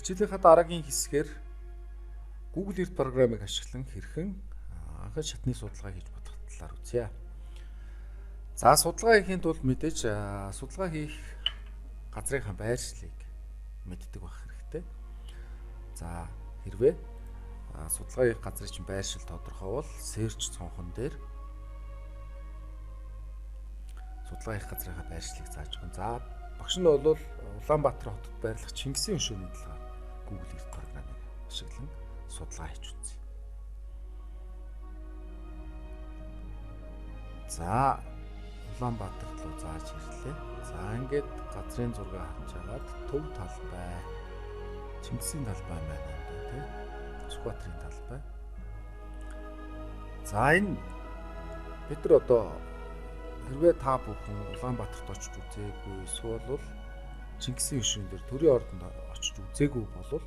Хичээлийнхаа дараагийн хэсгээр Google Earth програмыг ашиглан хэрхэн анхан шатны судалгаа хийж бодох талаар үзье. За, судалгаа хийхийн тулд мэдээж судалгаа хийх газрынхаа байршлыг мэддэг байх хэрэгтэй. За, хэрвээ судалгаа хийх газрын чинь байршил тодорхой бол search цонхон дээр судалгаа хийх газрынхаа байршлыг зааж өгнө. За, багш нь бол Улаанбаатар хотод байрлах Чингисийн хөшөөний талаар Google Earth програмыг ашиглан судалгаа хийж үзье. За, Улаанбаатар руу зааж ирлээ. За, ингээд газрын зургийг харж агаад төв талбай, Чингисийн талбай байна энэ тий. Сүхбаатарын талбай. За, энэ бид нар одоо хэрвээ та бүхэн Улаанбаатарт очиж үзээгүй эсвэл бол Чингисийн хөшөөн дээр төрийн ордонд очиж үзээгүй болвол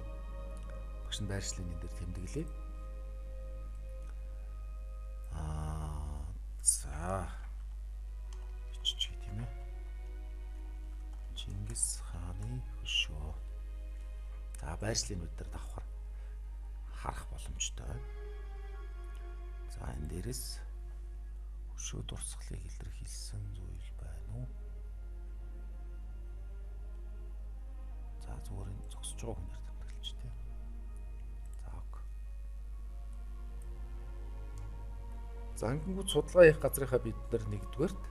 багш нь байршлын энэ дээр тэмдэглэе. За, биччихье тийм ээ. Чингис хааны хөшөө. За, байршлын бид нар давхар харах боломжтой байна. За, энэ дээрээс хөшөө дурсгалыг илэрхийлсэн зүйл байна уу? За, зүгээр энэ зогсож байгаа хүнээр тэмдэглэж тий. За, ок. За, ангингууд судалгаа хийх газрынхаа бид нар нэгдүгээрт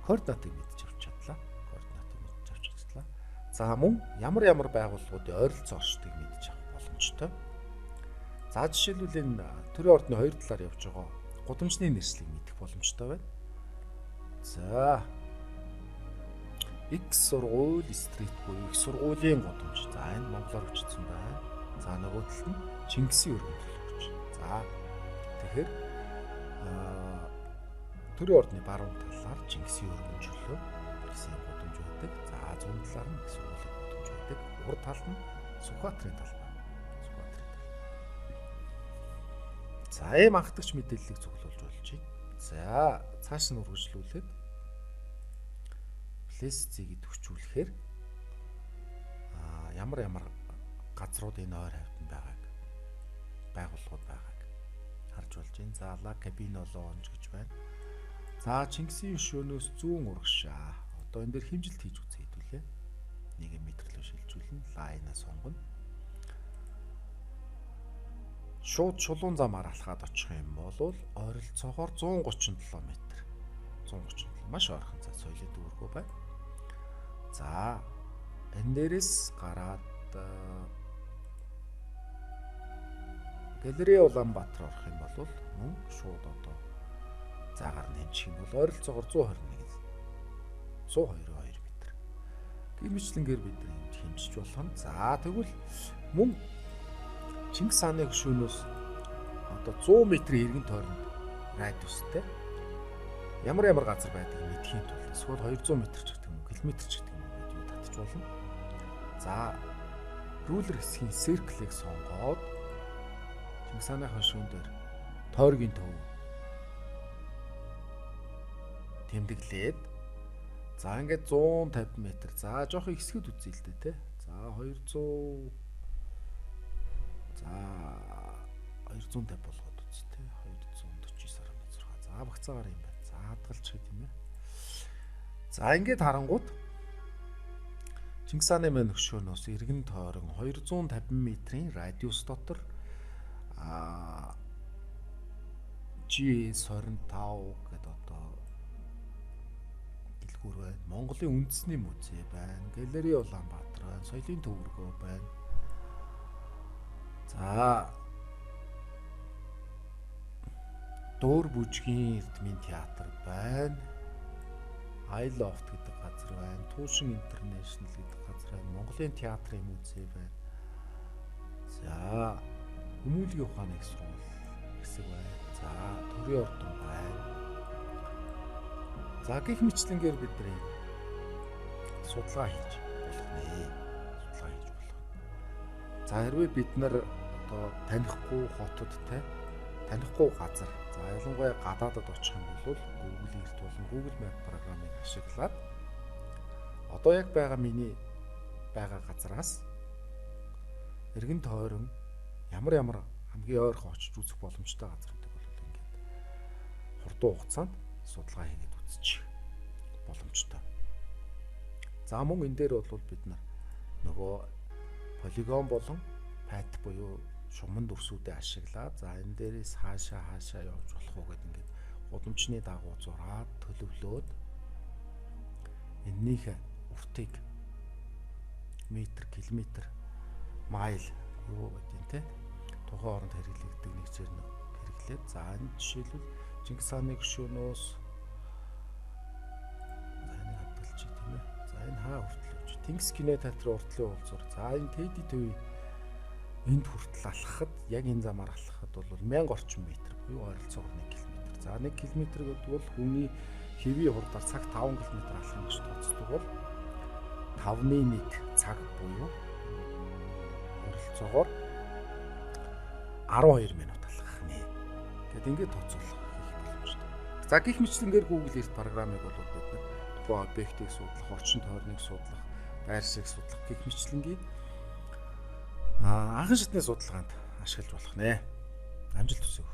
координатыг мэдж авч чадлаа. Координатыг мэдж авч чадлаа. За, мөн ямар ямар байгууллагуудын ойролцоо оршдгийг мэдж авах боломжтой. За, жишээлбэл энэ төрийн ордны хоёр талаар явж байгаа гудамжны нэршлийг мэдэх боломжтой байна. За, X сургууль стрит буюу их сургуулийн гудамж. За, энэ монголоор бичсэн байна. За, нөгөө талд нь Чингисийн өргөн төлөв. За, тэгэхээр төрийн ордны баруун талаар Чингисийн өргөн чөлөө гэсэн гудамж байдаг. За, зүүн талаар нь их сургуулийн гудамж байдаг. Урд талд нь Сүхбаатарын талбай. Сүхбаатарын талбай. За, ийм анхдагч мэдээллийг цуглуулж болж байна. За, цааш нь үргэлжлүүлээд Place зэгийг төвчүүлэхээр ямар ямар газрууд энэ ойр хавьд байгааг, байгууллагууд байгааг харж болж байна. За, La Cabino Lounge гэж байна. За, Чингисийн хөшөөнөөс зүүн урагшаа. Одоо энэ дээр хэмжилт хийж үзье хэдүүлээ. 1 метр рүү шилжүүлнэ. Line-а сонгоно. Шууд чулуун замаар алхаад очих юм бол ойролцоогоор 137 м. 137 маш ойрхон цаа соёлын дүүргөө байна. За, энэ дээрээс гараад Галерей Улаанбаатар орох юм бол мөн шууд одоо заагаар нь хэмжих юм бол ойролцоогоор 121 122 м. Гэмчлэнгээр бид хэмжиж болох нь. За, тэгвэл мөн Чингис хааны хөшөөнөөс одоо 100 м эргэн тойронд радиустай ямар ямар газар байдгийг мэдэхийн тулд эсвэл 200 м ч гэдэг юм уу, километр ч гэдэг юм уу гэдэг юу татчих болно. За, рулер хэсгийн circle-ыг сонгоод Чингис хааны хөшөөн дээр тойргийн төв тэмдэглээд, за, ингээд 150 м. За, жоохон хэсгэд үзье л дээ тий. За, 200, за, 250 болгоод үз тий. 249.6. За, багцаагаар юм байна. За, хадгалчих тийм ээ. За, ингээд харангууд Чингис хааны мань хөшөөнөөс эргэн тойрон 250 м-ийн радиус дотор GS25 гэдэг одоо дэлгүүр байна. Монголын үндэсний музей байна. Галерей Улаанбаатар байна. Соёлын төвөргөө байна. За, Дуур бүжгийн эрдмийн театр байна. iLoft гэдэг газар байна. Туушин International гэдэг газар байна. Монголын театрын музей байна. За, Хүмүүлгийн ухааны их сургууль хэсэг байна. За, төрийн ордон байна. За, гих мэтлэнгээр бидний судалгаа хийж болох нэ. Судалгаа хийж болох. За, хэрвээ бид нар одоо танихгүй хотод те, танихгүй газар, за, ялангуяа гадаадад очих юм бол Google Earth болон Google Map програмыг ашиглаад одоо яг байгаа миний байгаа газараас Эргэн тойрон ямар ямар хамгийн ойрхон очиж үзэх боломжтой газруудыг бол ингээд хурдан хугацаанд судалгаа хийгээд үзчих боломжтой. За, мөн энэ дээр бол бид нар нөгөө полигон болон path буюу шугаман дүрсүүдээ ашиглаад, за, энэ дээрээс хаашаа хаашаа явж болох уу гэдэг ингээд гудамжны дагуу зураад, төлөвлөөд, энэнийхээ уртыг метр, километр, майл юу гэдэг юм те, тухайн оронд хэрэглэгддэг нэгжээр нь хэрэглээд, за, энэ жишээлбэл Чингис хааны гишүүнөөс, за, энийг хадгалчих, тийм ээ. За, энэ хаа хүртэл явж, Тэнгис кино театрын уртлын уулзуур. За, энэ Тэди төвийн энд хүртэл алхахад, яг энэ замаар алхахад бол 1000 орчим метр буюу ойролцоогоор 1 км. За, 1 км гэдэг бол хүний хэвийн хурдаар цаг 5 км алхах гэж тооцдог бол 5-ны 1 цаг буюу ойролцоогоор 12 минут алхах нэ. Тэгэд ингээд тооцоолох хийх боломжтой. За, гэх мэтчилэнгээр Google Earth програмыг бол бид нар тухайн объектыг судлах, орчин тойрныг судлах, байр суурийг судлах гэх мэтчилэнгийн анхан шатны судалгаанд ашиглаж болох нэ. Амжилт хүсье.